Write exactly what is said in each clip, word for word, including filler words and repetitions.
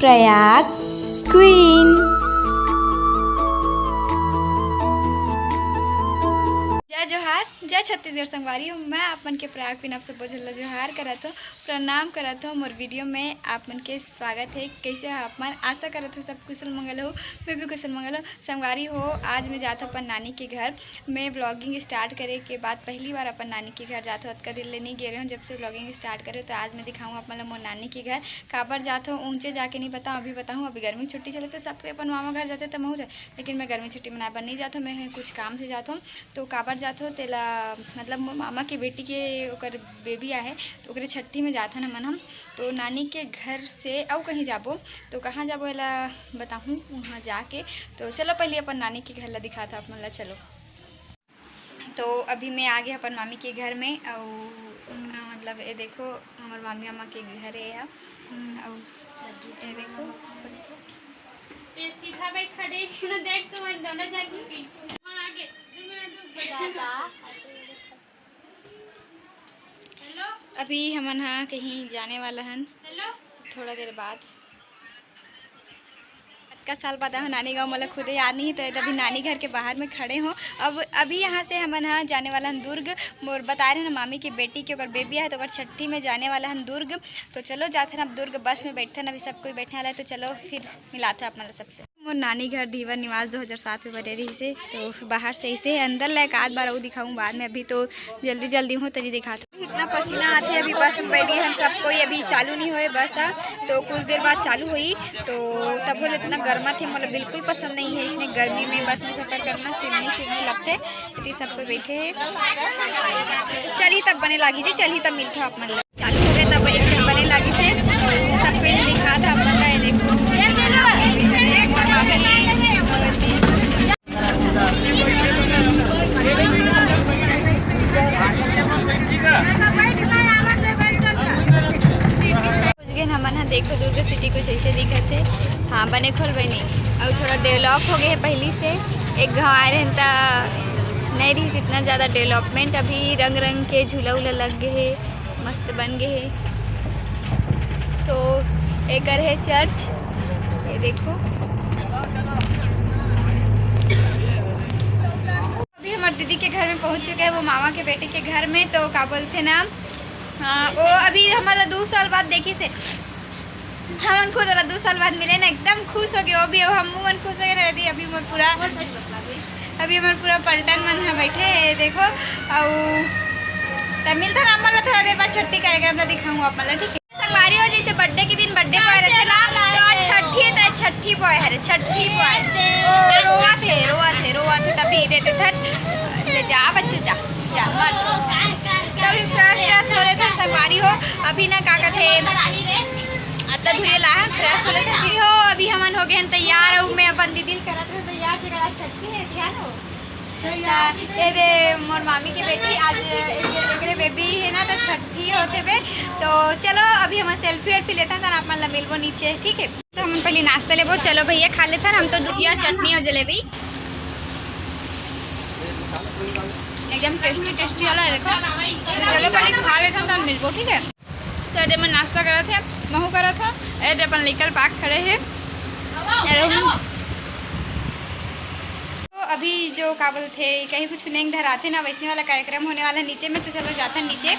Prayag queen. जय जोहार, जय छत्तीसगढ़ संगवारी हो। मैं आप मन के प्रयाग क्वीन आप सबो झन ला जोहार करत हो, प्रणाम करत हो। मोर वीडियो में आप मन के स्वागत है। कैसे हो आप मन? आशा करत हो सब कुशल मंगल हो। मैं भी कुशल मंगल हो। संगवारी हो, आज मैं जात हो अपन नानी के घर। मैं व्लॉगिंग स्टार्ट करे के बाद पहली बार अपन नानी के घर जात हो। अतका दिन ले नहीं गे रहे हो जब से व्लॉगिंग स्टार्ट करे, तो आज मैं दिखाऊँ आप मन ला मोर नानी के घर। काबर जात हो, ऊंचे जाके नहीं बताऊँ, अभी बताऊँ। अभी गर्मी छुट्टी चले तो सबके अपन मामा घर जाते तो महू जाए, लेकिन मैं गर्मी छुट्टी मनाए बर नहीं जात हो, मैं कुछ काम से जात हो। तो काबर जात हो तेला, मतलब मोर मामा के बेटी के ओकर बेबी आहे, तो ओकरे छट्ठी में जात हन हमन हम। तो नानी के घर से अउ कहीं जाबो, तो कहाँ जाबो एला बताहूँ वहाँ जाके। तो चलो पहले अपन नानी के घर ला दिखात हो आप मन ला, चलो। तो अभी मैं आ गे अपन मामी के घर में, अउ अ, मतलब ये देखो हमर मामी मामा के घर है या, अउ ये देखो। ते सीधा बैठ खड़े न देख तुम्हारे दोनों जन के पीछे। हाँ, आगे, दो मिनट रुक जा। हेलो। अभी हमन हा कहीं जाने वाला हन। हेलो। थोड़ा देर बाद। अतका साल बाद आहो नानी गाँव, मोला खुदे याद नहीं, तो अभी नानी घर के बाहर में खड़े हो। अब अभी यहाँ से हमन हा जाने वाला हन दुर्ग। मोर बताए रहे ना मामी के बेटी के ओकर बेबी आहे, तो ओकर छट्ठी में जाने वाला हन दुर्ग। तो चलो जाथन अब दुर्ग, बस में बैठथन, अभी सब कोई बैठने वाला है। तो चलो फिर मिलाथे आप मन ला सबसे। मोर नानी घर धीवर निवास दो हज़ार सात में बने रहिस हे, तो बाहर से ऐसे है, अंदर ला एक आध बार अउ दिखाऊँ बाद में। अभी तो जल्दी जल्दी हूँ, तनी दिखात हूँ। इतना पसीना आथे, अभी बस में बैठ गए हम सब कोई, अभी चालू नहीं होए बस हा, तो कुछ देर बाद चालू होई। तो तब बोले इतना गर्मा थे, मतलब बिल्कुल पसंद नहीं है इसने गर्मी में बस में सफर करना, चिमनी चिमनी लगते। इतनी सब कोई बैठे हैं, चली तब बने लागी जी, चली तब मिलता आप मन ला। चालू हो गए तब एक ठन बने लागिस हे, सब पेड़ दिखा था अपन ला, ये देखो। पहुंच गए हमन ह, देखो दुर्ग सिटी कुछ ऐसे दिखत हे। हाँ, बने खोल बनी, अउ थोड़ा डेवलप हो गए हे पहली से। एक गाँव आए रहे त नहीं रहिस इतना ज़्यादा डेवलपमेंट, अभी रंग रंग के झूला उला लग गए हे। मस्त बन गए हे। तो एकर है चर्च, ये देखो। अभी हमारे दीदी के घर में पहुंच चुके हैं, वो मामा के बेटे के घर में। तो का बोलते ना, हाँ, वो अभी हमारा दो साल बाद देखिस हे। हमन खुद वाला दो साल बाद मिले ना, एकदम खुश हो गए। अभी हम मन खुश हो गए ना दीदी। अभी मोर पूरा, अभी मोर पूरा पलटन मन है बैठे हे, देखो। अउ त मिलता ना आप मन ला थोड़ा देर बाद छट्ठी कार्यक्रम ला दिखाऊँ आप मन ला, ठीक है? संगवारी हो, जैसे बर्थडे के दिन बर्थडे बॉय रहते ना, तो आज छट्ठी है, तो आज छट्ठी बॉय है, छट्ठी बॉय। ओ, रोवा थे, रोवा थे, रोवा थे, तभी देते थे। ले जा बच्चे, जा, जा, मत। तभी फ्रेश फ्रेश हो लेते संगवारी हो। अभी ना का कहते, अत्ता धुरिया ला है, फ्रेश हो लेते। हो, अभी हमन हो गए हैं तैयार, अउ मैं अपन दीदी ल करत रहे तैयार, जेकर आज छट्ठी है, ध्यान हो। त ये दे मोर मामी के बेटी, आज एक-, एकरे बेबी है ना, तो छट्ठी होथे बे। तो चलो अभी हम सेल्फी वेल्फी लेता, तब आप मन ला मिलबो नीचे, ठीक है? तो हम पहले नाश्ता लेबो। चलो भैया खा लेथन हम तो दूधिया चटनी और जलेबी, एकदम टेस्टी टेस्टी वाला रहता। चलो पहले खा लेथन तब मिलबो, ठीक है? तो एदे मन नाश्ता करत हे, महू करत हो, एदे अपन लइका ल पाक खड़े हे। तो अभी जो का बोलथे, कहीं कुछ नेंग धराथे ना, वैसने वाला कार्यक्रम होने वाला नीचे में, तो चलो जाथन नीचे।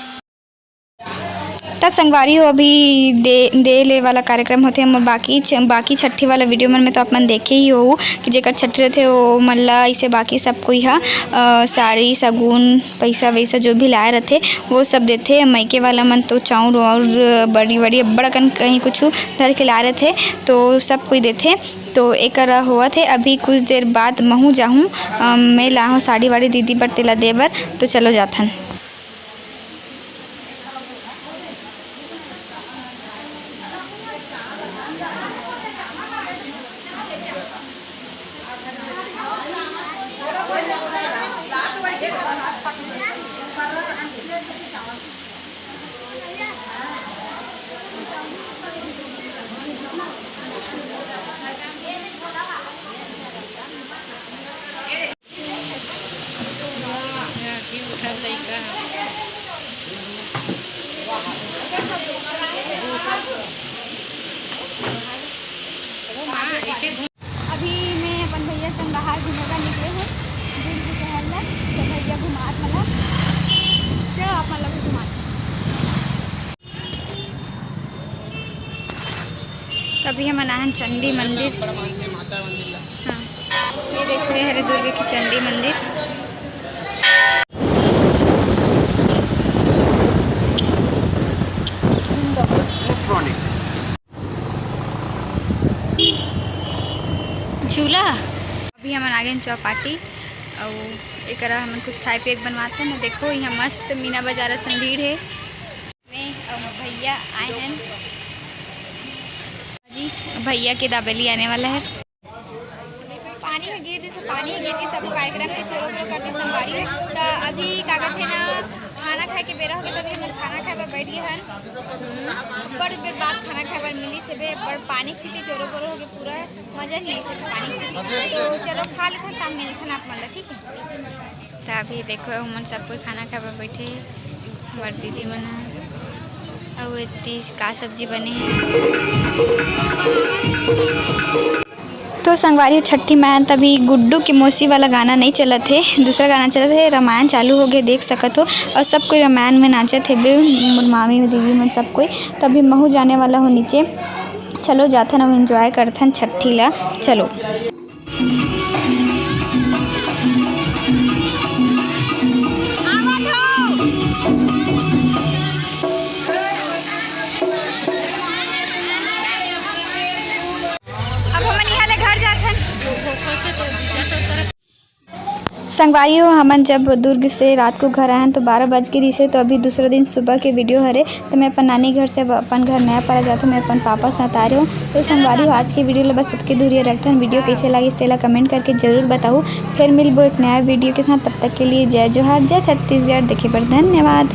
त संगवारी हो, अभी दे, दे ले वाला कार्यक्रम होथे, हम बाकी छ-, बाकी छट्ठी वाला वीडियो मन में तो आप मन देखे ही हो कि जेकर छट्ठी रहथे, वो मन ला इसे बाकी सब कोई हा, अ, साड़ी, सगुन, पैसा वैसा जो भी लाए रहथे, वो सब देथे। मइके वाला मन तो चाउर वाउर, बड़ी बड़ी अब्बड़ अकन कहीं कुछ धर के लाए रहथे, तो सब कोई देथे। तो एकर होवत हे, अभी कुछ देर बाद महू जाहूँ, अ, मैं लाहूँ साड़ी वाड़ी दीदी बर, तेला दे बर। तो चलो जाथन। अभी मैं अपन भैया संग बाहर घूमे बर निकले हूँ, दुर्ग शहर ला। तो भैया घुमात मला, चलो आप मन ला भी घुमात। तो अभी हमन आए हन चंडी मंदिर। हाँ, ये देखो, ये हरे दुर्ग के चंडी मंदिर। झूला। अभी हमन आ गए चौपाटी, अउ एकरा हमन कुछ खाए पिए के बनवात हन। देखो, यहाँ मस्त मीना बाजार असन भीड़ हे। मैं अउ भैया आए हन जी, भैया के दाबेली आने वाला है। पानी ह गिर दिस, पानी ह गिर दिस, सब कार्यक्रम के चोरो बोरो कर दिस संगवारी हो। त अभी का कहथे ना, खाना खाए के बेरा होगे, त अभी हमन खाना खाए बर बैठ गए हन। बड़ बेर बाद खाना खाए बर मिलिस हे बे, बड़ पानी के सेती चोरो बोरो होगे, पूरा मजा नहीं आइस पानी के सेती। तो चलो खा लेथन, तब मिलथन आप मन ला, ठीक है? त अभी देखो, हमन सब कोई खाना खाए बर बैठे हे, हमर दीदी मन ह। अउ एती का सब्जी बने हे। तो संगवारी, छट्ठी मायन तभी गुड्डू के मौसी वाला गाना नहीं चलत हे, दूसरा गाना चलत हे, रामायण चालू हो गए, देख सकत हो। और सब कोई रामायण में नाचत हे बे, मोर मामी, दीदी मन, सब कोई। तभी महू जाने वाला हो नीचे। चलो जाथन, अब एंजॉय करथन छट्ठी ला। चलो। अब हमन इहाँ ले घर जाथन। संगवारी हो, हमन जब दुर्ग से रात को घर आयन तो बारह बज के रिसे। तो अभी दूसरा दिन सुबह के वीडियो हरे, तो मैं अपन नानी घर से अब अपन घर नया पारा जाथों, मैं अपन पापा साथ आ रहे हूँ। तो संगवारी हो, आज के वीडियो ला बस इतके दूरिया रखथन। वीडियो कैसे लागिस तेला कमेंट करके जरूर बताओ। फिर मिलबो एक नया वीडियो के साथ, तब तक के लिए जय जोहार, जय छत्तीसगढ़। देखे बर धन्यवाद।